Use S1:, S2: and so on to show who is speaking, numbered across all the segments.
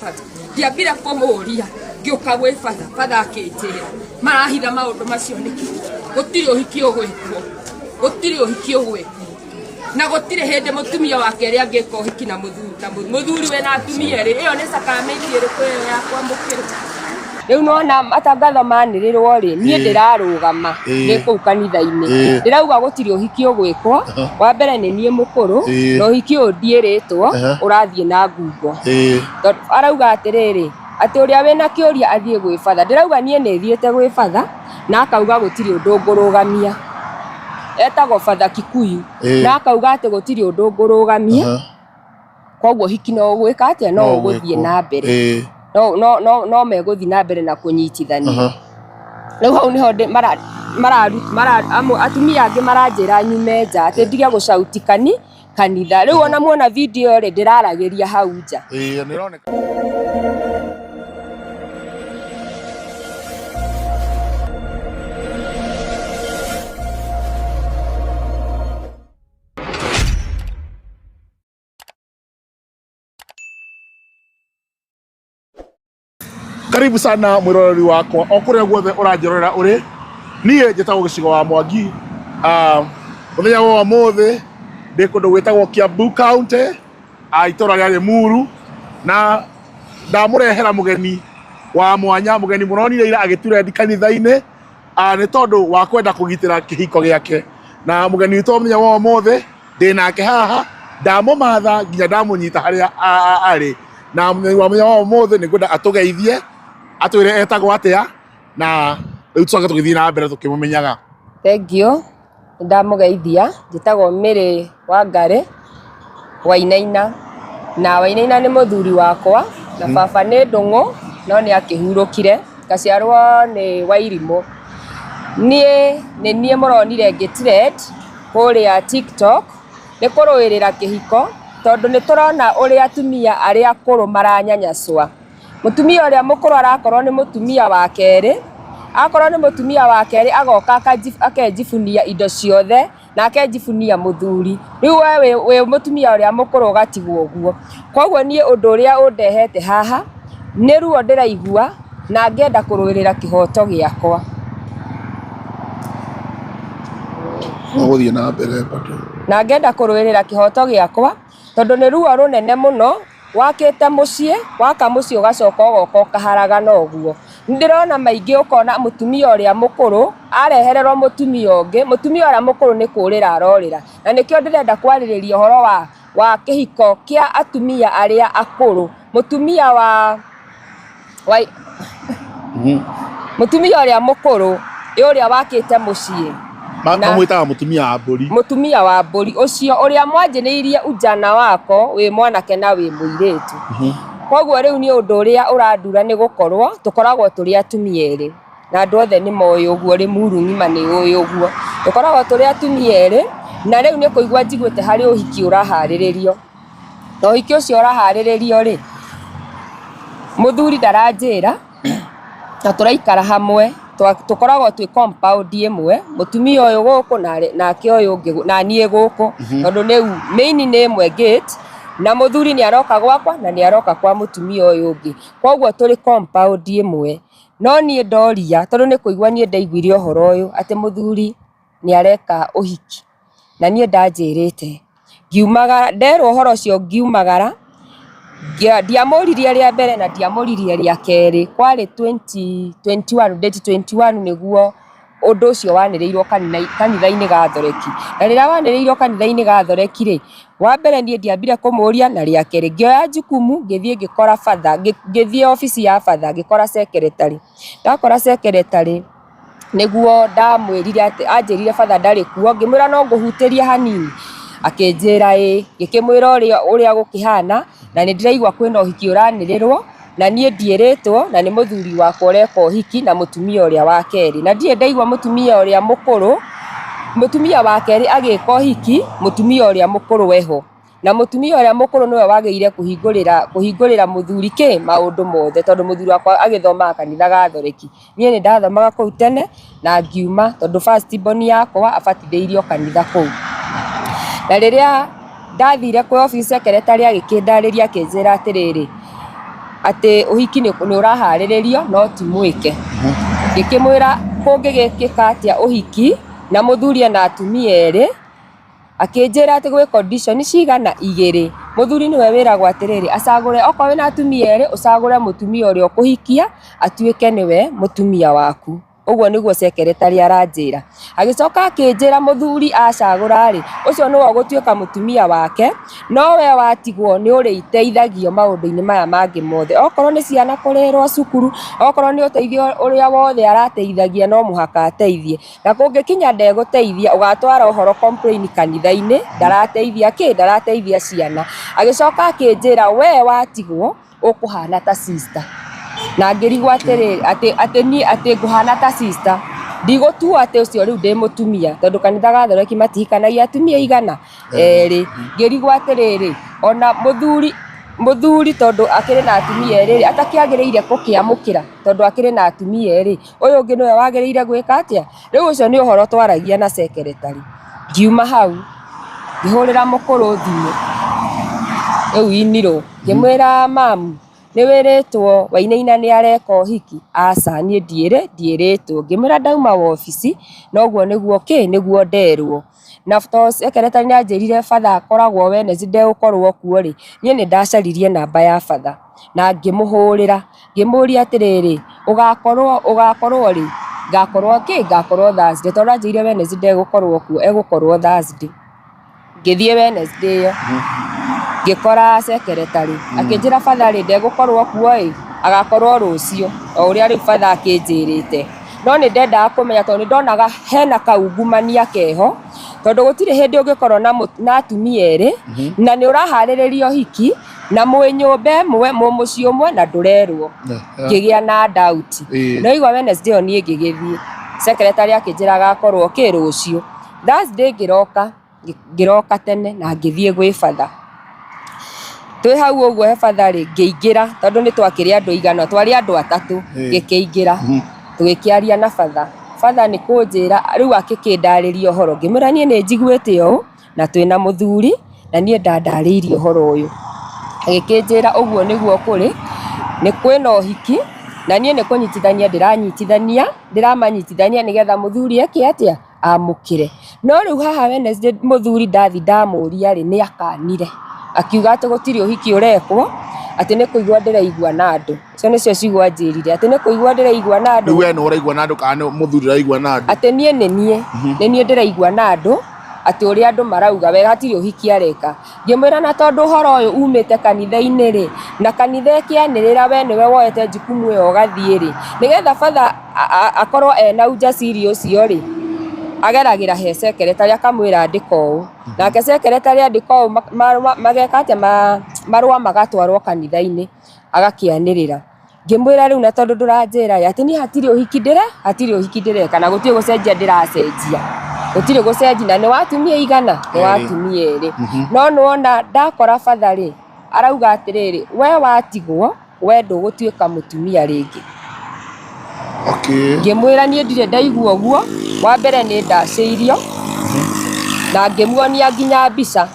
S1: Batha. Ndiambire kũmũria ngĩũka gwĩ batha, batha akĩnjĩra marahitha maũndũ macio nĩkĩ? Gũtirĩ ũhiki ũgwĩkwo, gũtirĩ ũhiki ũgwĩkwo na gũtirĩ hĩndĩ mũtumia wa kerĩ angĩka ũhiki na mũthuri na mũthuri wĩna atumia erĩ. Ĩyo nĩ sacrament ĩrĩkũ ĩyo ya kwamũkĩrwo? Rĩu nona matangatho manĩrĩrwo rĩ, niĩ ndĩrarũgama ndĩ kũu kanitha-inĩ ndĩrauga gũtirĩ ũhiki ũgwĩkwo. Wa mbere nĩ niĩ mũkũrũ na ũhiki ũyũ ndiĩrĩtwo ũrathiĩ na ngungo. Tondũ arauga atĩrĩrĩ, atĩ ũrĩa wĩna kĩũria athiĩ gwĩ batha. Ndĩrauga niĩ nĩ thiĩte gwĩ batha na akauga gũtirĩ ũndũ ngũrũgamia. Etagwo batha Kikuyu na akauga atĩ gũtirĩ ũndũ ngũrũgamia. Koguo ũhiki no ũgwĩka atĩa? No ũgũthiĩ na mbere. No, no, no, no megũthiĩ na mbere na kũnyitithania. Rĩu hau nĩho ndĩ- mara, mara, mara, amwe, atumia angĩ maranjĩra nyume nja atĩ ndige gũcauti kani kanitha. Rĩu ona muona video rĩ, ndĩraragĩria hau nja.
S2: Ĩĩ, nĩ ĩroneka. Karibu sana mwiroreri wakwa o kuria guothe uranjirorera uri nie njitagwo Gicigo wa Mwangi. Ah, muthenya wa umuthi ndi kundu gwitagwo Kiambu County, ah, itura ria Limuru, na ndamurehera mugeni wa mwanya, mugeni muronire ira agiturendi kanitha-ini, ah, ni tondu wa kwenda kugitira kihiko giake. Na mugeni witũ wa muthenya wa umuthi ndĩ nake haha, ndamũmatha nginya ndamũnyita harĩa arĩ. Na mũthenya wa mũthenya wa ũmũthĩ nĩ ngwenda atũgeithie, atwĩre etagwo atĩa, na rĩu tũcoke tũgĩthiĩ na mbere tũkĩmũmenyaga.
S1: Thengiũ, nĩ ndamũgeithia, njĩtagwo Mary Wangarĩ Wainaina, na Wainaina nĩ mũthuri wakwa, na baba nĩ Ndũng'ũ no nĩ akĩhurũkire, ngaciarwo nĩ Wairimũ. Niĩ nĩ niĩ mũronire ngĩ trend kũrĩa TikTok nĩ kũrũĩrĩra kĩhiko tondũ nĩ tũrona ũrĩa atumia arĩa akũrũ maranyanyaswa. Mũtumia ũrĩa mũkũrũ arakorwo nĩ mũtumia wa kerĩ, akorwo nĩ mũtumia wa kerĩ agoka akejibunia indo ciothe na akejibunia mũthuri. Rĩu we wĩ mũtumia ũrĩa mũkũrũ ũgatigwo ũguo. Koguo niĩ ũndũ ũrĩa ũndehete haha nĩ ruo ndĩraigua na ngenda kũrũĩrĩra kĩhoto gĩakwa.
S2: Ũgũthiĩ na mbere bado.
S1: Na ngenda kũrũĩrĩra kĩhoto gĩakwa tondũ nĩ ruo rũnene mũno wakĩte mũciĩ, waka mũciĩ ũgacoka ũgoka ũkaharagana ũguo. Nĩ ndĩrona maingĩ ũkona mũtumia ũrĩa mũkũrũ arehererwo mũtumia ũngĩ, mũtumia ũrĩa mũkũrũ nĩ kũrĩra arorĩra. Na nĩkĩo ndĩrenda kwarĩrĩria ũhoro wa kĩhiko kĩa atumia arĩa akũrũ. Mũtumia wa wa mũtumia ũrĩa mũkũrũ ũrĩa wakĩte mũciĩ na-
S2: Mamwĩtaga mũtumia wa mbũri.
S1: Mũtumia wa mbũri ũcio ũrĩa mwanjĩrĩirie ujana wako wĩ mwanake na wĩ mũirĩtu. Koguo rĩu nĩ ũndũ ũrĩa ũrandura nĩ gũkorwo tũkoragwo tũrĩ atumia erĩ na andũ othe nĩ moĩ ũguo, Limuru ng'ima nĩ ũĩ ũguo. Tũkoragwo tũrĩ atumia erĩ na rĩu nĩ kũigua njiguĩte harĩ ũhiki ũraharĩrĩrio. Na ũhiki ũcio ũraharĩrĩrio rĩ, mũthuri ndaranjĩra na tũraikara hamwe, tũkoragwo twĩ compound ĩmwe, mũtumia ũyũ gũkũ nake ũyũ ũngĩ na niĩ gũkũ, tondũ rĩu main nĩ ĩmwe gate, na mũthuri nĩ aroka gwakwa na nĩ aroka kwa mũtumia ũyũ ũngĩ, koguo tũrĩ compound ĩmwe. No niĩ ndoria, tondũ nĩ kũigua niĩ ndaiguire ũhoro ũyũ atĩ mũthuri nĩ areka ũhiki, na niĩ ndanjĩrĩte. Ngiumagara, nderwo ũhoro ũcio ngiumagara, ndiamũririe rĩa mbere na ndiamũririe rĩa kerĩ, kwarĩ 2021, date 21 nĩguo ũndũ ũcio wanĩrĩirwo kanitha-inĩ Gathoreki. Na rĩrĩa wanĩrĩirwo kanitha-inĩ Gathoreki rĩ, wa mbere niĩ ndiambire kũmũria na rĩa kerĩ ngĩoya jukumu ngĩthiĩ ngĩkora batha, ngĩthiĩ obici ya batha ngĩkora secretary. Ndakora secretary nĩguo ndamwĩrire atĩ, anjĩrire batha ndarĩ kuo, ngĩmwĩra no ngũhutĩrie hanini, akĩnjĩra ĩĩ, ngĩkĩmwĩra ũrĩa gũkĩhana, na nĩ ndĩraigua kwĩna ũhiki ũranĩrĩrwo, na niĩ ndiĩrĩtwo, na nĩ mũthuri wakwa ũreka ũhiki na mũtumia ũrĩa wa kerĩ, na ndirĩ ndaigua mũtumia ũrĩa mũkũrũ, mũtumia wa kerĩ agĩka ũhiki, mũtumia ũrĩa mũkũrũ eho. Na mũtumia ũrĩa mũkũrũ nĩwe wagĩrĩire kũhingũrĩra kũhingũrĩra mũthuri kĩ maũndũ mothe tondũ mũthuri wakwa agĩthomaga kanitha gathoreki. Niĩ nĩ ndathomaga kũu tene na ngiuma tondũ first born yakwa abatithĩirio kanitha kũu. Na rĩrĩa ndathire kwĩ office secretary agĩkĩndarĩria akĩnjĩra atĩrĩrĩ, Atĩ ũhiki nĩ ũraharĩrĩrio no ti mwĩke. Ngĩkĩmwĩra kũngĩgĩkĩka atĩa ũhiki na mũthuri ena atumia erĩ, akĩnjĩra atĩ gwĩ condition cigana igĩrĩ. Mũthuri nĩwe wĩragwo atĩrĩrĩ, acagũre okorwo wĩna atumia erĩ, ũcagũre mũtumia ũrĩa ũkũhikia atuĩke nĩwe mũtumia waku. Ũguo nĩguo secretary aranjĩra. Agĩcoka akĩnjĩra mũthuri acagũra rĩ, ũcio nĩwe ũgũtuĩka mũtumia wake, no we watigwo nĩ ũrĩteithagio maũndũ-inĩ maya mangĩ mothe. Okorwo nĩ ciana kũrĩhĩrwo cukuru, okorwo nĩ ũteithio ũrĩa wothe arateithagia no mũhaka ateithie. Na kũngĩkinya ndegũteithia, ũgatwara ũhoro complain kanitha-inĩ, ndarateithia kĩ, ndarateithia ciana. Agĩcoka akĩnjĩra we watigwo, ũkũhana ta sister. Na ngĩrigwo atĩrĩrĩ, atĩ atĩ niĩ atĩ ngũhana ta sister. Ndigũtuo atĩ ũcio rĩu ndĩ mũtumia, tondũ kanitha gathoreki matihikanagia atumia aigana? Erĩ. Ngĩrigwo atĩrĩrĩ, ona mũthuri mũthuri tondũ akĩrĩ na atumia erĩ rĩ, atakĩagĩrĩire gũkĩamũkĩra tondũ akĩrĩ na atumia erĩ, ũyũ ũngĩ nĩwe wagĩrĩire gwĩka atĩa? Rĩu ũcio nĩ ũhoro twaragia na secretary. Ngiuma hau, ngĩhũrĩra mũkũrũ thimũ, rĩu inirũ. Ngĩmwĩra mamu nĩ wĩrĩtwo Wainaina nĩ areka ũhiki? Aca niĩ ndiĩrĩtwo. Ngĩmwĩra ndauma wobici na ũguo nĩguo kĩ, nĩguo nderwo. Na to secretary nĩ anjĩrire batha akoragwo Wednesday ndegũkorwo kuo rĩ, niĩ nĩ ndacaririe namba ya batha na ngĩmũhũrĩra. Ngĩmũria atĩrĩrĩ, ũgakorwo ũgakorwo rĩ? Ngakorwo kĩ, ngakorwo Thursday tondũ anjĩrire Wednesday ndegũkorwo kuo egũkorwo Thursday. Ngĩthiĩ Wednesday ĩyo, ngĩkora secretary, akĩnjĩra batha rĩ ndegũkorwo kuo ĩ, agakorwo rũciũ, o ũrĩa rĩu batha akĩnjĩrĩte. No nĩ ndendaga kũmenya tondũ nĩ ndonaga hena kaungumania keho, tondũ gũtirĩ hĩndĩ ũngĩkorwo na atumia erĩ, na nĩ ũraharĩrĩria ũhiki, na mwĩ nyũmba ĩmwe, mwĩ mũciĩ ũmwe na ndũrerwo. Ngĩgĩa na doubt. No igua Wednesday ĩyo niĩ ngĩgĩthiĩ, secretary akĩnjĩra agakorwo kĩ rũciũ. Thursday ngĩroka, ngĩroka tene na ngĩthiĩ gwĩ batha. Twĩ hau ũguo he batha rĩ, ngĩingĩra tondũ nĩ twakĩrĩ andũ aigana, twarĩ andũ atatũ, ngĩkĩingĩra, tũgĩkĩaria na batha. Batha nĩ kũnjĩra, rĩu agĩkĩndarĩria ũhoro, ngĩmwĩra niĩ nĩ njiguĩte ũũ, na twĩna mũthuri, na niĩ ndandarĩirie ũhoro ũyũ. Agĩkĩnjĩra ũguo nĩguo kũrĩ, nĩ kwĩna ũhiki, na niĩ nĩ kũnyitithania ndĩranyitithania, ndĩramanyitithania nĩgetha mũthuri eke atĩa? Amũkĩre. No rĩu haha Wednesday mũthuri ndathi ndamũria rĩ, nĩ akanire. Akiuga atĩ gũtirĩ ũhiki ũrekwo, atĩ nĩ kũigua ndĩraigua na andũ. Icio nĩcio ciugo anjĩrire, atĩ nĩ kũigua ndĩraigua na andũ.
S2: Rĩu we nĩwe ũraigua na andũ kana nĩ mũthuri ũraigua na andũ?
S1: Atĩ niĩ nĩ niĩ, nĩ niĩ ndĩraigua na andũ, atĩ ũrĩa andũ marauga we hatirĩ ũhiki areka. Ngĩmwĩra na tondũ ũhoro ũyũ umĩte kanitha-inĩ rĩ, na kanitha ĩkĩanĩrĩra we nĩwe woete jukumu ĩyo ũgathiĩ rĩ, nĩgetha batha akorwo ena ujasiri ũcio rĩ, ageragĩra he secretary akamwĩra andĩka ũũ. Nake secretary andĩka ũũ mageka atĩa, marũa magatwarwo kanitha-inĩ agakĩanĩrĩra. Ngĩmwĩra rĩu na tondũ ndũranjĩra ĩ, atĩ niĩ hatirĩ ũhiki ndĩre, hatirĩ ũhiki ndĩreka na gũtirĩ gũcenjia ndĩracenjia. Gũtirĩ gũcenjia na nĩ wa atumia aigana? Nĩ wa
S2: Erĩ.
S1: atumia erĩ. No nĩ wona ndakora batha rĩ, arauga atĩrĩrĩ, we watigwo, we ndũgũtuĩka mũtumia rĩngĩ.
S2: Okay.
S1: Ngĩmwĩra niĩ ndirĩ ndaigua ũguo, wa mbere nĩ ndacĩirio, na ngĩmuonia nginya mbica.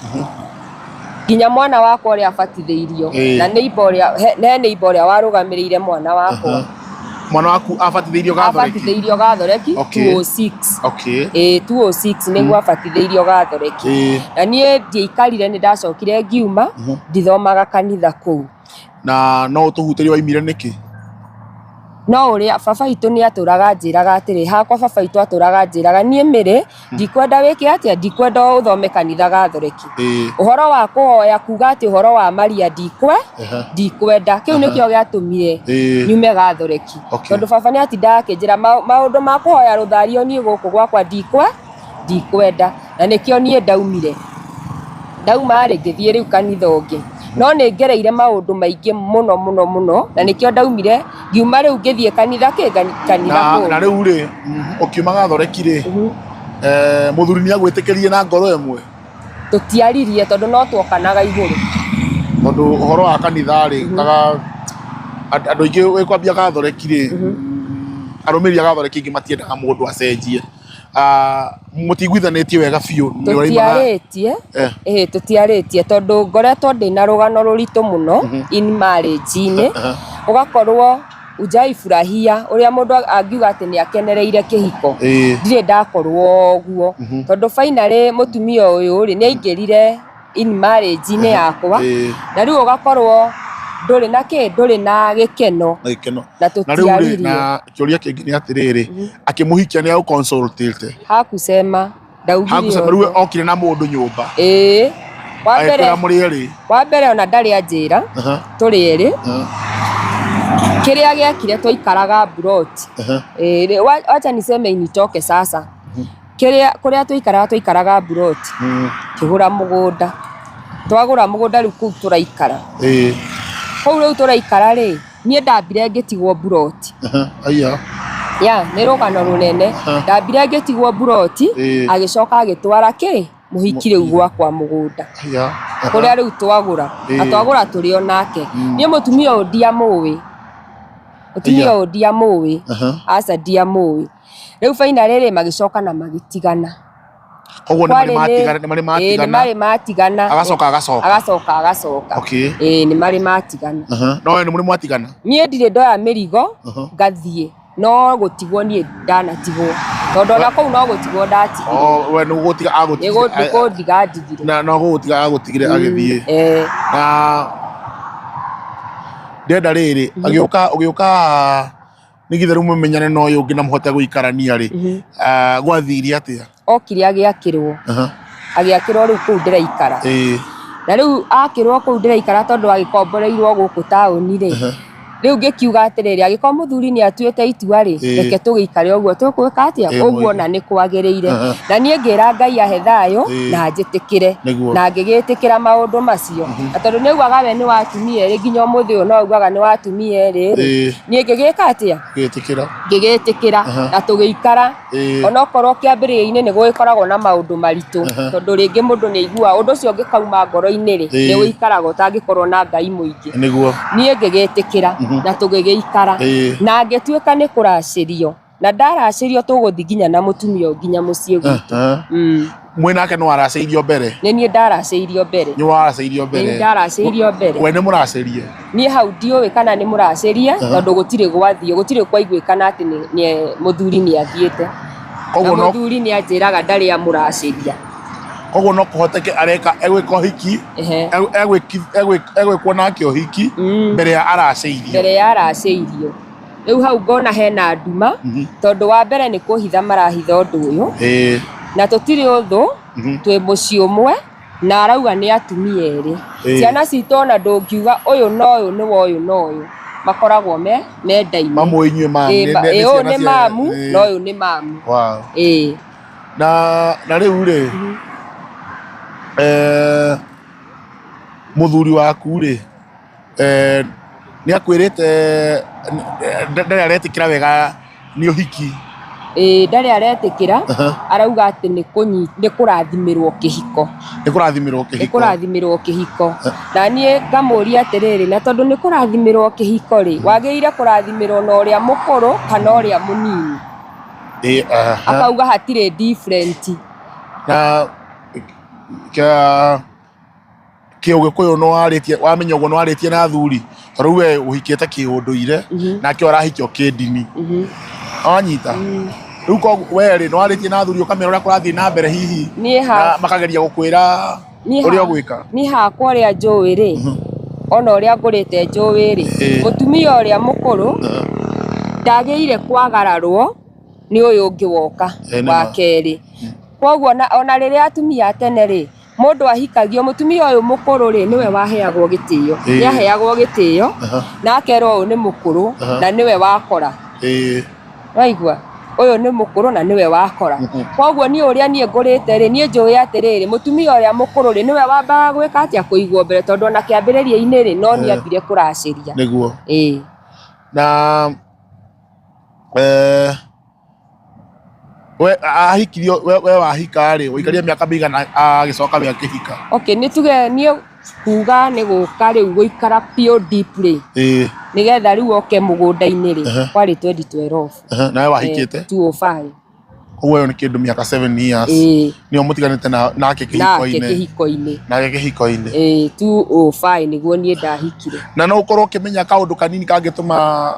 S1: Nginya mwana wakwa ũrĩa abatithĩirio na neighbor ũrĩa he neighbor ũrĩa warũgamĩrĩire mwana wakwa.
S2: Mwana waku abatithĩirio Gathoreki?
S1: Abatithĩirio Gathoreki 206.
S2: Okay.
S1: Ĩĩ 206 nĩguo abatithĩirio Gathoreki. Na niĩ ndiaikarire nĩ ndacokire ngiuma ndithomaga kanitha kũu.
S2: Na no ũtũhutĩrie waimire nĩkĩ?
S1: No ũrĩa baba witũ nĩ atũraga anjĩraga atĩrĩ, hakwa baba witũ atũraga anjĩraga niĩ Mary ndikwenda wĩke atĩa, ndikwenda ũthome kanitha gathoreki. Ũhoro wa kũhoya kuga atĩ ũhoro wa Maria ndikwe, ndikwenda. Kĩu nĩkĩo gĩatũmire nyume gathoreki. Tondũ baba nĩ atindaga akĩnjĩra maũndũ ma kũhoya rũthario niĩ gũkũ gwakwa ndikwe. Ndikwenda. Na nĩkĩo niĩ ndaumire. Ndauma rĩ, ngĩthiĩ rĩu kanitha ũngĩ. No nĩ ngereire maũndũ maingĩ mũno mũno mũno, na nĩkĩo ndaumire, ngiuma rĩu ngĩthiĩ kanitha kĩ, kanitha
S2: kũngĩ. Na rĩu rĩ, ũkiuma Gathoreki rĩ, mũthuri nĩ agwĩtĩkĩririe na ngoro ĩmwe?
S1: Tũtiaririe tondũ no tuokanaga igũrũ.
S2: Tondũ ũhoro wa kanitha rĩ, andũ aingĩ wĩ kwambia Gathoreki rĩ, arũmĩrĩri a Gathoreki aingĩ matiendaga mũndũ acenjie. Mũtiguithanĩtie wega biũ nĩ ũraimaga
S1: Tũtiarĩtie.
S2: Eh.
S1: Ĩhĩ, tũtiarĩtie tondũ ngoretwo ndĩna rũgano rũritũ mũno in marriage-inĩ. Ũgakorwo ujai furahia ũrĩa mũndũ angiuga atĩ nĩ akenereire kĩhiko. Ndirĩ ndakorwo ũguo tondũ finally mũtumia ũyũ rĩ nĩ aingĩrire in marriage-inĩ yakwa na rĩu ũgakorwo ndũrĩ na kĩ, ndũrĩ na gĩkeno.
S2: Na gĩkeno.
S1: Na
S2: Na rĩu rĩ,
S1: tũtiaririe.
S2: na kĩũria kĩngĩ nĩ atĩrĩrĩ, akĩmũhikia nĩ agũconsultĩte?
S1: Hakusema, ndaugire
S2: Hakusema, rĩu
S1: ũndũ.
S2: okire na mũndũ nyũmba.
S1: Ĩĩ. Wa mbere
S2: Agĩkwĩra mũrĩ erĩ.
S1: Wa mbere ona ndarĩ anjĩra tũrĩ erĩ. Kĩrĩa gĩekire twaikaraga mburoti. Ĩĩ, wacha niseme initoke sasa. Kĩrĩa kũrĩa twaikaraga twaikaraga mburoti. Kĩgũra mũgũnda. Twagũra mũgũnda rĩu kũu tũraikara. Kũu rĩu tũraikara rĩ, niĩ ndambire ngĩtigwo mburoti.
S2: Aya.
S1: Ya, nĩ rũgano rũnene. Ndambire ngĩtigwo mburoti, agĩcoka agĩtwara kĩ? Mũhiki rĩu gwakwa mũgũnda.
S2: Aya.
S1: Kũrĩa rĩu twagũra. Na twagũra tũrĩ o nake. Niĩ mũtumia ũyũ ndiamũĩ. Mũtumia ũyũ ndiamũĩ. Aca ndiamũĩ. Rĩu finally rĩ magĩcoka na magĩtigana.
S2: Koguo nĩ marĩ
S1: Kwarĩ nĩ-
S2: matigana, nĩ marĩ
S1: Ĩĩ, nĩ
S2: matigana.
S1: marĩ matigana.
S2: Agacoka agacoka.
S1: Agacoka agacoka.
S2: Okay.
S1: Ĩĩ, nĩ marĩ matigana.
S2: No we nĩ mũrĩ mwatigana?
S1: Niĩ ndirĩ ndoya mĩrigo ngathiĩ, no gũtigwo niĩ ndanatigwo. Tondũ ona kũu no gũtigwo ndatigirwo.
S2: Oh, we nĩ gũgũtiga agũtigire.
S1: Nĩ kũndiga andigire.
S2: Na no gũgũtiga agũtigire agĩthiĩ.
S1: Eh.
S2: Na ndĩrenda rĩrĩ, agĩũka ũgĩũka nĩgetha rĩu mũmenyane na ũyũ ũngĩ na mũhote gũikarania rĩ, gwathire atĩa?
S1: Okire agĩakĩrwo. Agĩakĩrwo rĩu kũu ndĩraikara. Na rĩu akĩrwo kũu ndĩraikara tondũ agĩkomboreirwo gũkũ taũni rĩ, rĩu ngĩkiuga atĩrĩrĩ, angĩkorwo mũthuri nĩ atuĩte itua rĩ, reke tũgĩikare ũguo tũgwĩka atĩa, ũguo ona nĩ kwagĩrĩire. Na niĩ ngĩra Ngai ahe thayũ na njĩtĩkĩre. Na ngĩgĩtĩkĩra maũndũ macio. Na tondũ nĩ augaga we nĩ wa atumia erĩ nginya ũmũthĩ ũyũ no augaga nĩ wa atumia erĩ rĩ, niĩ ngĩgĩka atĩa?
S2: Ngĩgĩtĩkĩra.
S1: Ngĩgĩtĩkĩra na tũgĩikara. Onokorwo kĩambĩrĩria-inĩ nĩ gũgĩkoragwo na maũndũ maritũ tondũ rĩngĩ mũndũ nĩ aiguaga ũndũ ũcio ũngĩkauma ngoro-inĩ rĩ, nĩ ũikaraga ũtangĩkorwo na Ngai mũingĩ.
S2: Nĩguo.
S1: Niĩ ngĩgĩtĩkĩra na tũgĩgĩikara na ngĩtuĩka nĩ kũracĩrio na ndaracĩrio tũgũthiĩ nginya na mũtumia ũyũ nginya mũciĩ gwitũ.
S2: Mwĩ nake nĩ waracĩirio mbere?
S1: Nĩ niĩ ndaracĩirio mbere.
S2: Nĩ waracĩirio mbere.
S1: Nĩ niĩ ndaracĩirio mbere.
S2: We nĩ mũracĩrie?
S1: Niĩ hau ndiũĩ kana nĩ mũracĩrie tondũ gũtirĩ gwathiĩ, gũtirĩ kwaiguĩkana atĩ mũthuri nĩ athiĩte. Na mũthuri nĩ anjĩraga ndarĩ amũracĩria.
S2: Koguo no kũhoteke areka egwĩka ũhiki, egwĩkwo nake ũhiki mbere ya aracĩirio.
S1: Mbere ya aracĩirio. Rĩu hau ngona hena nduma tondũ wa mbere nĩ kũhitha marahitha ũndũ ũyũ. Na tũtirĩ ũthũ, twĩ mũciĩ ũmwe na arauga nĩ atumia erĩ. Ciana citũ ona ndũngiuga ũyũ na ũyũ nĩ wa ũyũ na ũyũ, makoragwo mendaine.
S2: Mamũĩ inyuĩ mamu.
S1: Ĩĩ, ũyũ nĩ mamu na ũyũ nĩ mamu. Ĩĩ.
S2: Na rĩu rĩ, mũthuri waku rĩ, nĩ akwĩrĩte ndarĩ aretĩkĩra wega nĩ ũhiki?
S1: Ĩĩ, ndarĩ aretĩkĩra, arauga atĩ nĩ kũrathimĩrwo kĩhiko.
S2: Nĩ kũrathimĩrwo kĩhiko.
S1: Nĩ kũrathimĩrwo kĩhiko. Na niĩ ngamũria atĩrĩrĩ, na tondũ nĩ kũrathimĩrwo kĩhiko rĩ, wagĩrĩire kũrathimĩrwo na ũrĩa mũkũrũ kana ũrĩa mũnini? Akauga hatirĩ different.
S2: Na kĩũgĩkũyũ nĩ warĩtie, wamenya ũguo nĩ warĩtie na athuri, ta rĩu we ũhikĩte kĩũndũire, nake ũrahikio kĩndini. Wanyita? Rĩu koguo we rĩ, nĩ warĩtie na athuri ũkamera ũrĩa kũrathiĩ na mbere hihi, na makageria gũkwĩra ũrĩa ũgwĩka?
S1: Niĩ hakwa ũrĩa njũĩ rĩ, ona ũrĩa ngũrĩte njũĩ rĩ, mũtumia ũrĩa mũkũrũ ndagĩrĩire kwagararwo nĩ ũyũ ũngĩ woka wa kerĩ. Koguo ona rĩrĩa atumia a tene rĩ, mũndũ ahikagio, mũtumia ũyũ mũkũrũ rĩ, nĩwe waheagwo gĩtĩo. Nĩ aheagwo gĩtĩo, na akerwo ũyũ nĩ mũkũrũ na nĩwe wakora. Waigua? Ũyũ nĩ mũkũrũ na nĩwe wakora. Koguo niĩ ũrĩa niĩ ngũrĩte rĩ, niĩ njũĩ atĩrĩrĩ, mũtumia ũrĩa mũkũrũ rĩ, nĩwe wambaga gwĩka atĩa, kũigwo mbere, tondũ ona kĩambĩrĩria-inĩ rĩ, no niĩ ambire kũracĩria.
S2: Nĩguo. Na we ahikirio, we wahika rĩ, waikarire mĩaka mĩigana agĩcoka we akĩhika?
S1: Okay, nĩ tuge niĩ kuga nĩ gũka rĩu gũikara biũ deep rĩ, nĩgetha rĩu oke mũgũnda-inĩ rĩ, kwarĩ 2012.
S2: Nawe wahikĩte?
S1: 205.
S2: Koguo ĩyo nĩ kĩndũ mĩaka 7 years.
S1: Ĩĩ.
S2: Nĩyo mũtiganĩte nake
S1: Nake
S2: kĩhiko-inĩ.
S1: Kĩhiko-inĩ.
S2: Nake kĩhiko-inĩ.
S1: Ĩĩ, 205 nĩguo niĩ ndahikire.
S2: Na no ũkorwo ũkĩmenya kaũndũ kanini kangĩtũma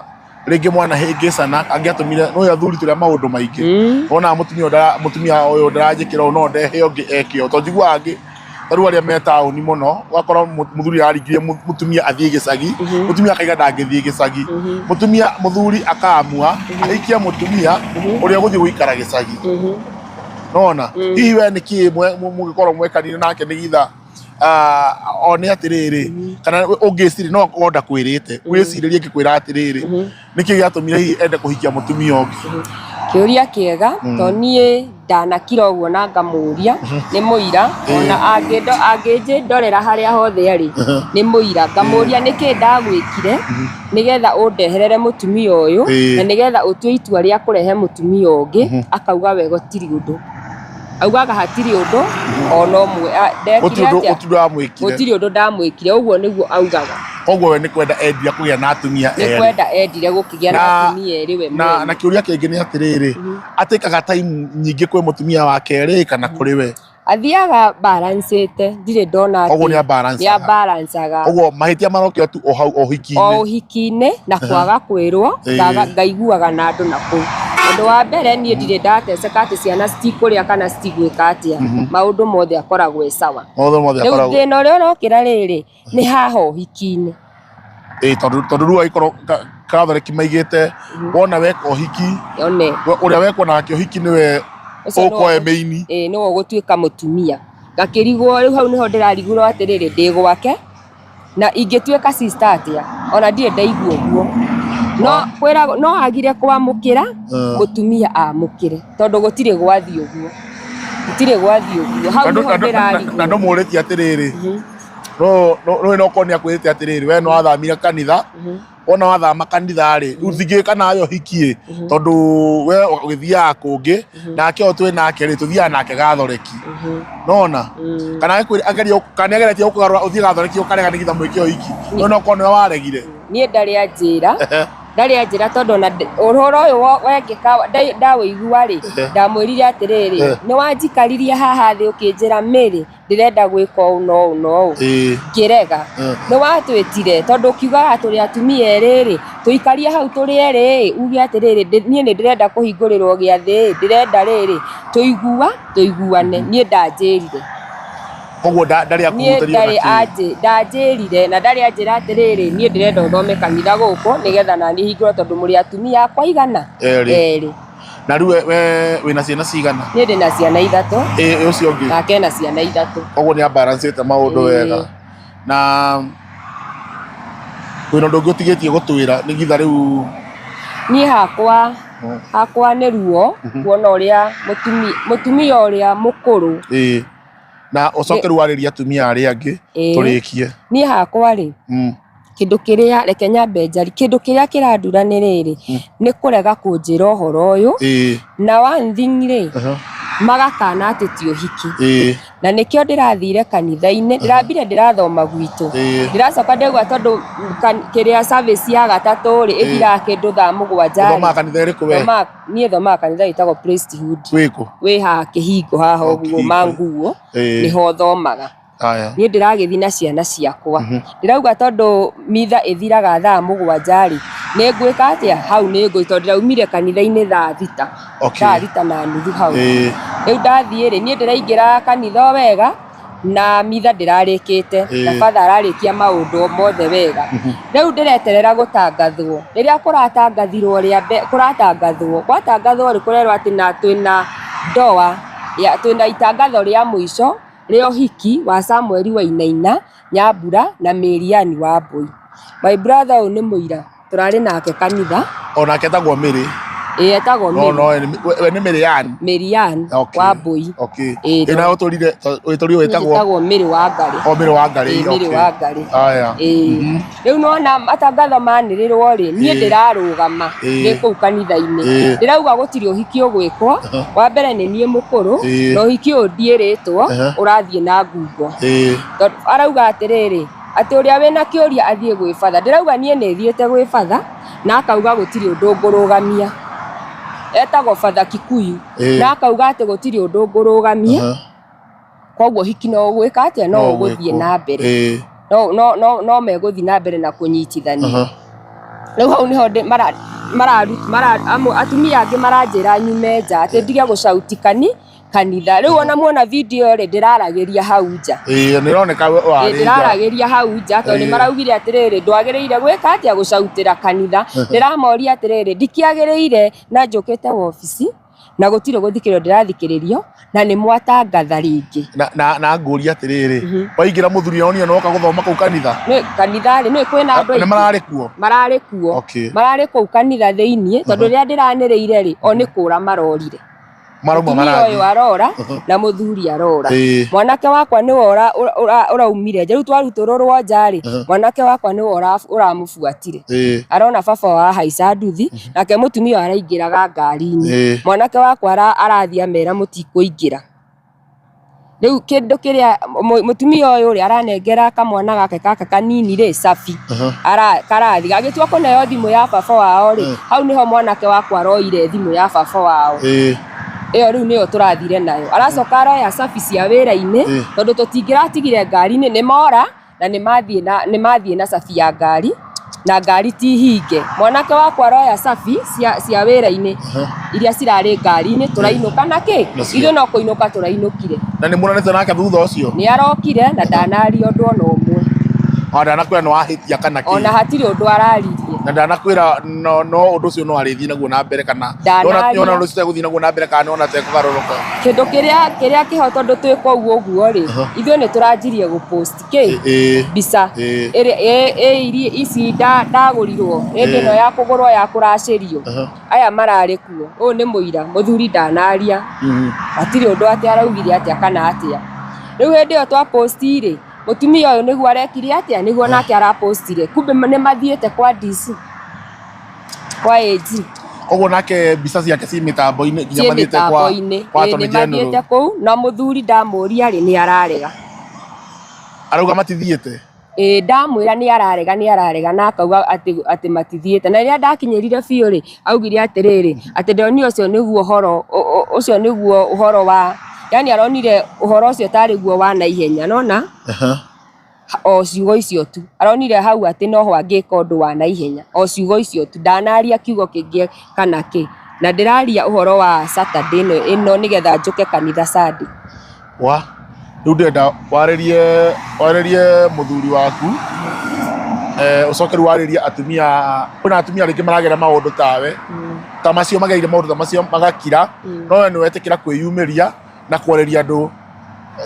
S2: rĩngĩ mwana hĩngĩcana angĩatũmire no athuri tũrĩa maũndũ maingĩ. Wonaga mũtumia ũyũ mũtumia ũyũ ndaranjĩkĩra ũũ, no ndehe ũngĩ eke ũũ, tondũ njiguaga angĩ ta rĩu arĩa me taũni mũno, ũgakora mũthuri araringĩrĩria mũtumia athiĩ gĩcagi, mũtumia akaiga ndangĩthiĩ gĩcagi, mũtumia mũthuri akaamua ahikie mũtumia ũrĩa ũgũthiĩ gũikara gĩcagi. Nona hihi we nĩkĩ mũngĩkorwo mwekanire nake nĩgetha one atĩrĩrĩ, kana ũngĩciria no akorwo ndakwĩrĩte, wĩcirĩrie ngĩkwĩra atĩrĩrĩ, nĩkĩ gĩatũmire hihi ende kũhikia mũtumia ũngĩ?
S1: Kĩũria kĩega, to niĩ ndanakira ũguo na ngamũria, nĩ mũira, ona angĩnjĩndorera harĩa hothe arĩ, nĩ mũira. Ngamũria nĩkĩ ndagwĩkire nĩgetha ũndeherere mũtumia ũyũ, na nĩgetha ũtue itua rĩa kũrehe mũtumia ũngĩ, akauga we gũtirĩ ũndũ. Augaga hatirĩ ũndũ ona ũmwe. Ndekire
S2: Gũtirĩ ũndũ
S1: atĩa?
S2: Gũtirĩ ũndũ wamwĩkire.
S1: Gũtirĩ ũndũ ndamwĩkire, ũguo nĩguo augaga.
S2: Koguo we nĩ kwenda endire kũgĩa na atumia
S1: Nĩ
S2: erĩ.
S1: Kwenda endire gũkĩgĩa na atumia erĩ we
S2: Na
S1: mwene.
S2: Kĩũria kĩngĩ nĩ atĩrĩrĩ, atĩkaga time nyingĩ kwĩ mũtumia wa kerĩ kana kũrĩ we?
S1: Athiaga balancĩte, ndirĩ ndona atĩ.
S2: Koguo nĩ abalancaga.
S1: Nĩ abalancaga.
S2: Koguo mahĩtia marokĩra tu o hau
S1: O
S2: ũhiki-inĩ.
S1: Ũhiki-inĩ na kwaga kwĩrwo, ngaiguaga na andũ na kũu. Ũndũ wa mbere niĩ ndirĩ ndateceka atĩ ciana citikũrĩa kana citigwĩka atĩa, maũndũ mothe akoragwo e sawa.
S2: Maũndũ mothe
S1: Rĩu
S2: akoragwo.
S1: Thĩna ũrĩa ũrokĩra rĩrĩ nĩ haha ũhiki-inĩ.
S2: Ĩĩ, tondũ rĩu angĩkorwo Catholic maigĩte wona weka ũhiki,
S1: One.
S2: Ũrĩa wekwo nake ũhiki nĩwe
S1: Ũcio nĩwe
S2: ũkoe mĩini.
S1: Ĩĩ, nĩwe ũgũtuĩka mũtumia. Ngakĩrigwo rĩu hau nĩho ndĩrarigũrwo atĩrĩrĩ, ndĩ gwake na ingĩtuĩka sister atĩa? Ona ndirĩ ndaigua ũguo. No kwĩragwo no agire kwamũkĩra mũtumia amũkĩre tondũ gũtirĩ gwathiĩ ũguo. Gũtirĩ gwathiĩ ũguo. Hau nĩho
S2: Na
S1: ndĩrarigwo.
S2: Ndũmũrĩtie atĩrĩrĩ, no no no korwo nĩ akwĩrĩte atĩrĩrĩ, we nĩ wathamire kanitha, wona wathama kanitha rĩ, rĩu ndingĩka nawe ũhiki ĩ, tondũ we ũgĩthiaga kũngĩ, nake ũyũ twĩ nake rĩ, tũthiaga nake gathoreki. Nona kana ageria, kana nĩageretie gũkũgarũra ũthiĩ gathoreki ũkarega nĩgetha mwĩke ũhiki, no no korwo nĩwe waregire.
S1: Niĩ ndarĩ anjĩra, ndarĩ anjĩra tondũ ona ũhoro ũyũ wekĩka ndawĩigua rĩ, ndamwĩrire atĩrĩrĩ, nĩ wanjikaririe haha thĩ ũkĩnjĩra, Mary, ndĩrenda gwĩka ũũ na ũũ na ũũ, ngĩrega. Nĩ watwĩtire tondũ ũkiugaga tũrĩ atumia erĩ rĩ, tũikarie hau tũrĩ erĩ ĩ, uge atĩrĩrĩ, niĩ nĩ ndĩrenda kũhingũrĩrwo gĩathĩ ĩ, ndĩrenda rĩrĩ, tũiguane. Niĩ ndanjĩrire.
S2: Koguo ndarĩ
S1: Niĩ
S2: akũhutĩria ona
S1: ndarĩ
S2: kĩ?
S1: Ndanjĩrire na ndarĩ anjĩra atĩrĩrĩ, niĩ ndĩrenda ũthome kanitha gũkũ nĩgetha naniĩ hingũre tondũ mũrĩ atumia akwa aigana?
S2: Erĩ.
S1: Erĩ.
S2: Na rĩu we wĩna ciana cigana?
S1: Niĩ ndĩna ciana ithatũ.
S2: Ĩ ũcio ũngĩ?
S1: Nake ena ciana ithatũ.
S2: Koguo nĩ abalancĩte maũndũ wega. Na wĩna ũndũ ũngĩ ũtigĩtie gũtwĩra nĩgetha rĩu?
S1: Niĩ hakwa nĩ ruo kuona ũrĩa mũtumia ũrĩa mũkũrũ.
S2: Ĩĩ. Na ũcoke rĩu warĩrie atumia arĩa angĩ tũrĩkie.
S1: Niĩ hakwa rĩ, kĩndũ kĩrĩa, reke nyambe njari, kĩndũ kĩrĩa kĩrandura nĩ rĩrĩ, nĩ kũrega kũnjĩra ũhoro ũyũ. Na one thing rĩ, magakana atĩ ti ũhiki. Na nĩkĩo ndĩrathire kanitha-inĩ, ndĩrambire ndĩrathoma gwitũ, ndĩracoka ndaigua tondũ kĩrĩa service ya gatatũ rĩ, ĩthiraga kĩndũ thaa 7 rĩ.
S2: Ũthomaga kanitha ĩrĩkũ we?
S1: Niĩ thomaga kanitha wĩtagwo Priesthood.
S2: Wĩkũ?
S1: Wĩ haha Kĩhingo haha
S2: O
S1: ũguo
S2: Kĩhingo.
S1: Manguo, nĩho thomaga.
S2: Haya.
S1: Niĩ ndĩragĩthiĩ na ciana ciakwa, ndĩrauga tondũ mitha ĩthiraga thaa 7 rĩ, nĩ ngwĩka atĩa hau, nĩ ngũ tondũ ndĩraumire kanitha-inĩ thaa 6, 6:30 hau. Rĩu ndathiĩ rĩ, niĩ ndĩraingĩra kanitha o wega na mitha ndĩrarĩkĩte, na batha ararĩkia maũndũ mothe wega. Rĩu ndĩreterera gũtangathwo. Rĩrĩa kũratangathirwo rĩa kũratangathwo, gwatangathwo rĩ, kũrerwo atĩ na twĩna ndoa ya twĩna itangatho rĩa mũico rĩa ũhiki wa Samuel Wainaina Nyambura na Mary Wambui. My brother ũyũ nĩ mũira, tũrarĩ nake kanitha.
S2: Onake etagwo Mary?
S1: Ĩĩ, etagwo
S2: No
S1: Mary.
S2: No we nĩ Mary Ann?
S1: Mary Ann Wambui. Ĩĩ.
S2: Ĩ nawe ũtũrire ũtũrire wĩtagwo?
S1: Njĩtagwo Mary Wangari.
S2: O Mary Wangari.
S1: Ĩĩ, Mary Wangari.
S2: Haya.
S1: Ĩĩ. Rĩu nona matangatho manĩrĩrwo rĩ, niĩ ndĩrarũgama ndĩ kũu kanitha-inĩ, ndĩrauga gũtirĩ ũhiki ũgwĩkwo. Wa mbere nĩ niĩ mũkũrũ, na ũhiki ũyũ ndiĩrĩtwo, ũrathiĩ na ngungo. Tondũ arauga atĩrĩrĩ, atĩ ũrĩa wĩna kĩũria athiĩ gwĩ batha. Ndĩrauga niĩ nĩ thiĩte gwĩ batha na akauga gũtirĩ ũndũ ngũrũgamia. Etagwo Father Kikuyu.
S2: Ĩĩ.
S1: Na akauga atĩ gũtirĩ ũndũ ngũrũgamia. Koguo hiki no ũgwĩka atĩa, no ũgũthiĩ
S2: ũgwĩkwo.
S1: Na mbere. No megũthiĩ na mbere na kũnyitithania. Rĩu hau nĩho ndĩ- mara mara mara atumia angĩ maranjĩra nyume nja, atĩ ndige gũcauti kanitha. Rĩu ona muona video rĩ, ndĩraragĩria hau nja.
S2: Ĩĩ, nĩ ĩroneka warĩ nja.
S1: Ndĩraragĩria hau nja tondũ nĩ maraugire atĩrĩrĩ, ndwagĩrĩire gwĩka atĩa, gũcautĩra kanitha. Ndĩramoria atĩrĩrĩ, ndikĩagĩrĩire na njũkĩte wobici na gũtirĩ gũthikĩrĩrio ndĩrathikĩrĩrio na nĩ mwatangatha rĩngĩ.
S2: Na ngũria atĩrĩrĩ, waingĩra mũthuri onio no oka gũthoma kũu kanitha?
S1: Nĩ kanitha rĩ, nĩ kwĩna andũ
S2: Nĩ
S1: aingĩ.
S2: Mararĩ kuo?
S1: Mararĩ kuo. Mararĩ kũu kanitha thĩiniĩ, tondũ rĩrĩa ndĩranĩrĩire rĩ, o nĩ kũra marorire.
S2: Marauma?
S1: Mũtumia ũyũ
S2: Marathiĩ.
S1: Arora na mũthuri arora. Mwanake wakwa nĩwe ũraumire nja. Rĩu twarutũrũrwo nja rĩ, mwanake wakwa nĩwe ũramũbuatire. Arona baba wa haica nduthi, nake mũtumia ũyũ araingĩraga ngari-inĩ. Mwanake wakwa arathiĩ amera mũtikũingĩra. Rĩu kĩndũ kĩrĩa mũtumia ũyũ rĩ, aranengera kamwana gake gaka kanini rĩ cabi. Karathi gagĩtua kũneo thimũ ya baba wao rĩ, hau nĩho mwanake wakwa aroire thimũ ya baba wao. Ĩyo rĩu nĩyo tũrathire nayo. Aracoka aroya cabi cia wĩra-inĩ, tondũ tũtingĩratigire ngari-inĩ, nĩ mora na nĩ mathiĩ na cabi ya ngari, na ngari ti hinge. Mwanake wakwa aroya cabi cia wĩra-inĩ iria cirarĩ ngari-inĩ, tũrainũka na kĩ.
S2: Nacio.
S1: Ithuĩ no kũinũka tũrainũkire.
S2: Na nĩ muonanĩte nake thutha ũcio?
S1: Nĩ arokire na ndanaria ũndũ ona ũmwe.
S2: Ona ndanakwĩra nĩ wahĩtia kana
S1: Ona
S2: kĩ?
S1: Hatirĩ ũndũ araririe.
S2: Na ndanakwĩra no ũndũ ũcio no arĩthiĩ naguo na mbere kana
S1: Ndanaria.
S2: Nona ũndũ ũcio tegũthiĩ naguo na mbere kana nona tekũgarũrũka?
S1: Kĩndũ kĩrĩa kĩho, tondũ twĩ kũu ũguo rĩ, ithuĩ nĩ tũranjirie gũpost kĩ mbica ĩrĩa ici ndagũrirwo hĩndĩ ĩno ya kũgũrwo, ya kũracĩrio. Aya mararĩ kuo, ũyũ nĩ mũira. Mũthuri ndanaria, hatirĩ ũndũ atĩ araugire atĩa kana atĩa. Rĩu hĩndĩ ĩyo twaposti rĩ, mũtumia ũyũ nĩguo arekire atĩa, nĩguo nake arapostire, kumbe nĩ mathiĩte kwa DC, kwa AG.
S2: Koguo nake mbica ciake ci mĩtambo-inĩ nginya
S1: Ciĩ
S2: mathiĩte kwa
S1: mĩtambo-inĩ.
S2: Kwa
S1: Ĩĩ,
S2: Attorney
S1: nĩ
S2: General.
S1: mathiĩte kũu, na mũthuri ndamũria rĩ, nĩ ararega.
S2: Arauga matithiĩte?
S1: Ĩĩ, ndamwĩra nĩ ararega, nĩ ararega na akauga atĩ matithiĩte. Na rĩrĩa ndakinyĩrire biũ rĩ, augire atĩrĩrĩ, atĩ ndonire ũcio nĩguo ũhoro ũcio nĩguo ũhoro wa, yani aronire ũhoro ũcio tarĩ guo wa naihenya nona. O ciugo icio tu aronire hau atĩ noho angĩka ũndũ wa naihenya, o ciugo icio tu, ndanaria kiugo kĩngĩ kana kĩ. Na ndĩraria ũhoro wa Saturday ĩno nĩgetha njũke kanitha Sunday.
S2: Wa rĩu ndĩrenda warĩrie mũthuri waku, ũcoke rĩu warĩrie atumia. Kwĩna atumia rĩngĩ maragera maũndũ tawe ta macio, magereire maũndũ ta macio magakira, no we nĩ wetĩkĩra kwĩyumĩria na kwarĩria andũ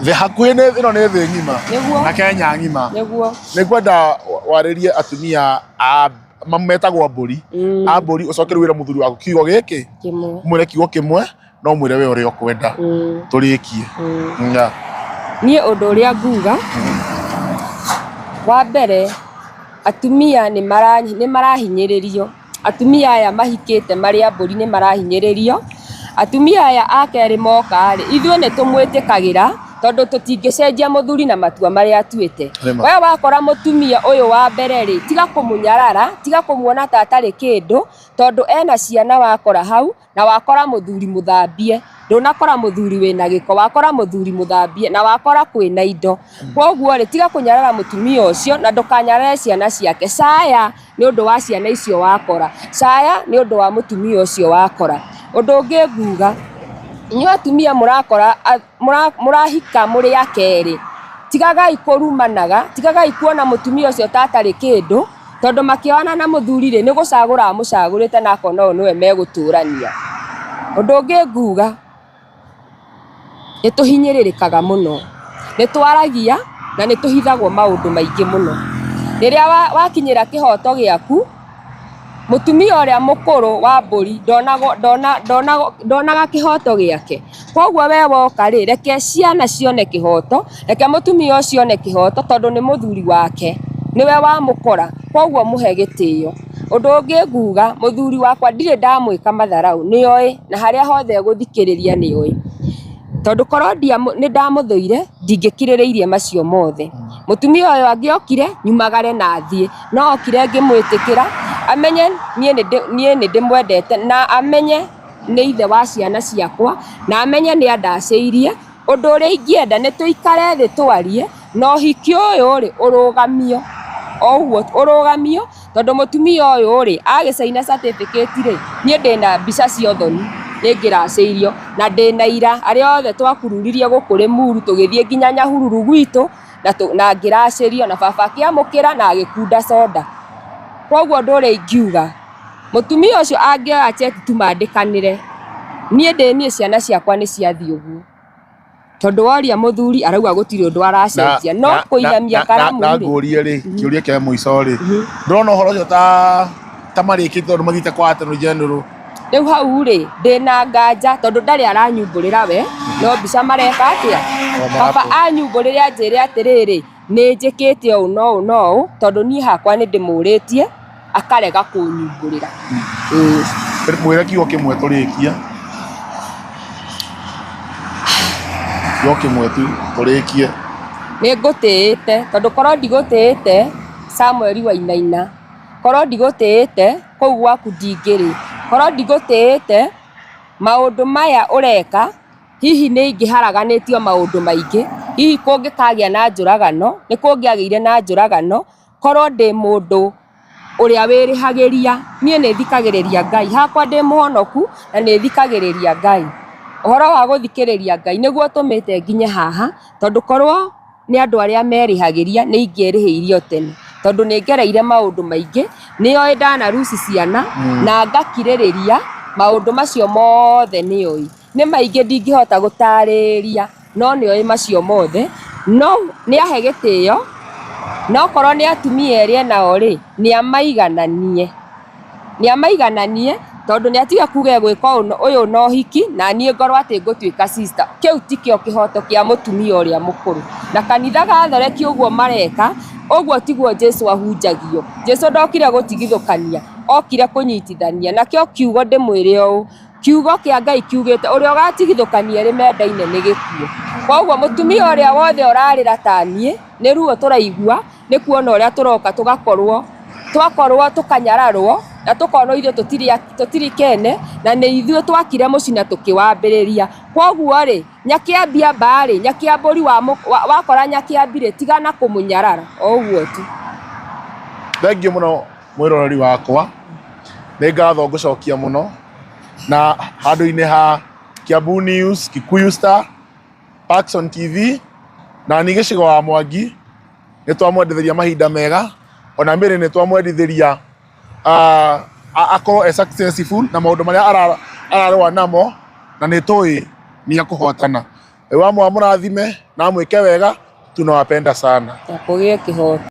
S2: thĩ hakuhĩ nĩ ĩno nĩ thĩ ng'ima na Kenya ng'ima. Nĩ ngwenda warĩrie atumia a metagwo mbũri, a mbũri, ũcoke rĩu wĩre mũthuri waku kiugo gĩkĩ.
S1: Kĩmwe.
S2: Mwĩre kiugo kĩmwe, no mwĩre we ũrĩa ũkwenda, tũrĩkie. Yeah.
S1: Niĩ ũndũ ũrĩa nguga wa mbere, atumia nĩ marahinyĩrĩrio. Atumia aya mahikĩte marĩ a mbũri nĩ marahinyĩrĩrio. Atumia aya a kerĩ moka rĩ, ithuĩ nĩ tũmwĩtĩkagĩra, tondũ tũtingĩcenjia mũthuri na matua marĩa atuĩte.
S2: Nĩma.
S1: We wakora mũtumia ũyũ wa mbere rĩ, tiga kũmũnyarara, tiga kũmuona ta atarĩ kĩndũ, tondũ ena ciana wakora hau, na wakora mũthuri mũthambie, ndũnakora mũthuri wĩna gĩko, wakora mũthuri mũthambie na wakora kwĩna indo. Koguo rĩ, tiga kũnyarara mũtumia ũcio na ndũkanyarare ciana ciake. Caya nĩ ũndũ wa ciana icio wakora, caya nĩ ũndũ wa mũtumia ũcio wakora. Ũndũ ũngĩ nguga, inyuĩ atumia mũrakora mũrahika mũrĩ a kerĩ, tigagai kũrumanaga, tigagai kuona mũtumia ũcio ta atarĩ kĩndũ, tondũ makĩoana na mũthuri rĩ, nĩ gũcagũra amũcagũrĩte na akona ũyũ nĩwe megũtũrania. Ũndũ ũngĩ nguga, nĩ tũhinyĩrĩrĩkaga mũno, nĩ twaragia na nĩ tũhithagwo maũndũ maingĩ mũno. Rĩrĩa wakinyĩra kĩhoto gĩaku, mũtumia ũrĩa mũkũrũ wa mbũri ndonaga kĩhoto gĩake. Koguo we woka rĩ, reke ciana cione kĩhoto, reke mũtumia ũcio one kĩhoto, tondũ nĩ mũthuri wake, nĩwe wamũkora, koguo mũhe gĩtĩo. Ũndũ ũngĩ nguga, mũthuri wakwa ndirĩ ndamwĩka matharau, nĩoĩ, na harĩa hothe egũthikĩrĩria nĩoĩ. Tondũ korwo nĩ ndamũthũire, ndingĩkirĩrĩirie macio mothe. Mũtumia ũyũ angĩokire nyumagare na thiĩ, no okire ngĩmwĩtĩkĩra, amenye niĩ nĩ ndĩmwendete na amenye. Nĩ ithe wa ciana ciakwa na amenye nĩ andacĩirie. Ũndũ ũrĩa ingĩenda nĩ tũikare thĩ twarie na ũhiki ũyũ rĩ ũrũgamio, o ũguo ũrũgamio tondũ mũtumia ũyũ rĩ agĩcaina certificate rĩ, niĩ ndĩna mbica cia ũthoni nĩ ngĩracĩirio na ndĩna ira arĩa othe twakururirie gũkũ Rĩmuru tũgĩthiĩ nginya Nyahururu gwitũ na ngĩracĩrio na baba akĩamũkĩra na agĩkunda soda. Koguo ũndũ ũrĩa ingiuga, mũtumia ũcio angĩoya cheti tu mandĩkanĩre, niĩ ndĩ niĩ ciana ciakwa nĩ ciathiĩ ũguo. Tondũ woria mũthuri arauga gũtirĩ ũndũ aracenjia, no kũinamia karamu
S2: na
S1: rĩ.
S2: Ngũrie rĩ, kĩũria kĩa mũico rĩ, ndũrona ũhoro ũcio ta marĩkĩte tondũ mathiĩte kwa Attorney General?
S1: Rĩu hau rĩ, ndĩna nganja tondũ ndarĩ aranyumbũrĩra we, no mbica mareka atĩa?
S2: O
S1: Baba
S2: marapo.
S1: anyumbũrĩre anjĩre atĩrĩrĩ, nĩ njĩkĩte ũũ na ũũ na ũũ, tondũ niĩ hakwa nĩ ndĩmũrĩtie akarega kũnyumbũrĩra. Ĩĩ.
S2: Mwĩre kiugo kĩmwe tũrĩkie, kiugo kĩmwe tu tũrĩkie.
S1: Nĩ ngũtĩĩte tondũ korwo ndigũtĩĩte Samuel Wainaina, korwo ndigũtĩĩte kũu gwaku ndingĩrĩ, korwo ndigũtĩĩte maũndũ maya ũreka hihi nĩ ingĩharaganĩtio maũndũ maingĩ, hihi kũngĩkagĩa na njũragano, nĩ kũngĩagĩire na njũragano, korwo ndĩ mũndũ ũrĩa wĩrĩhagĩria, niĩ nĩ thikagĩrĩria Ngai, hakwa ndĩ mũhonoku na nĩ thikagĩrĩria Ngai. Ũhoro wa gũthikĩrĩria Ngai nĩguo ũtũmĩte nginye haha, tondũ korwo nĩ andũ arĩa merĩhagĩria nĩ ingĩerĩhĩirie o tene, tondũ nĩ ngereire maũndũ maingĩ, nĩoĩ ndanaruci ciana na ngakirĩrĩria maũndũ macio mothe nĩoĩ. Nĩ maingĩ ndingĩhota gũtarĩria no nĩoĩ macio mothe, no nĩ ahe gĩtĩo, na okorwo nĩ atumia erĩ enao rĩ, nĩ amaigananie, nĩ amaigananie tondũ nĩ atige kuga egwĩka ũyũ na ũhiki na niĩ ngorwo atĩ ngũtuĩka sister. Kĩu tikĩo kĩhoto kĩa mũtumia ũrĩa mũkũrũ. Na kanitha gathoreki ũguo mareka, ũguo tiguo Jesu ahunjagio. Jesu ndokire gũtigithũkania, okire kũnyitithania. Nakĩo kiugo ndĩmwĩre ũũ, Kiugo kĩa Ngai kiugĩte ũrĩa ũgatigithũkania erĩ mendaine nĩ gĩkuũ. Koguo mũtumia ũrĩa wothe ũrarĩra ta niĩ, nĩ ruo tũraigua, nĩ kuona ũrĩa tũroka tũgakorwo, twakorwo tũkanyararwo na tũkonwo ithuĩ tũtirĩ kene na nĩ ithuĩ twakire mũciĩ na tũkĩwambĩrĩria. Koguo rĩ, nyakĩambi amba rĩ, nyakĩambũri wakora nyakĩambi rĩ, tigana kũmũnyarara, o ũguo tu.
S2: Thengiũ mũno mwĩroreri wakwa, nĩ ngatho ngũcokia mũno na handũ-inĩ ha Kiambu News, Kikuyu Star, Parkson TV na ni gĩcigo wa Mwangi, nĩ twamwendithĩria mahinda mega ona Mary nĩ twamwendithĩria akorwo e successful na maũndũ marĩa ararũa namo na nĩ tũĩ nĩ ekũhotana. Ngai wa amũrathime na amwĩke wega, tunawapenda sana.
S1: Na kũgĩe kĩhoto.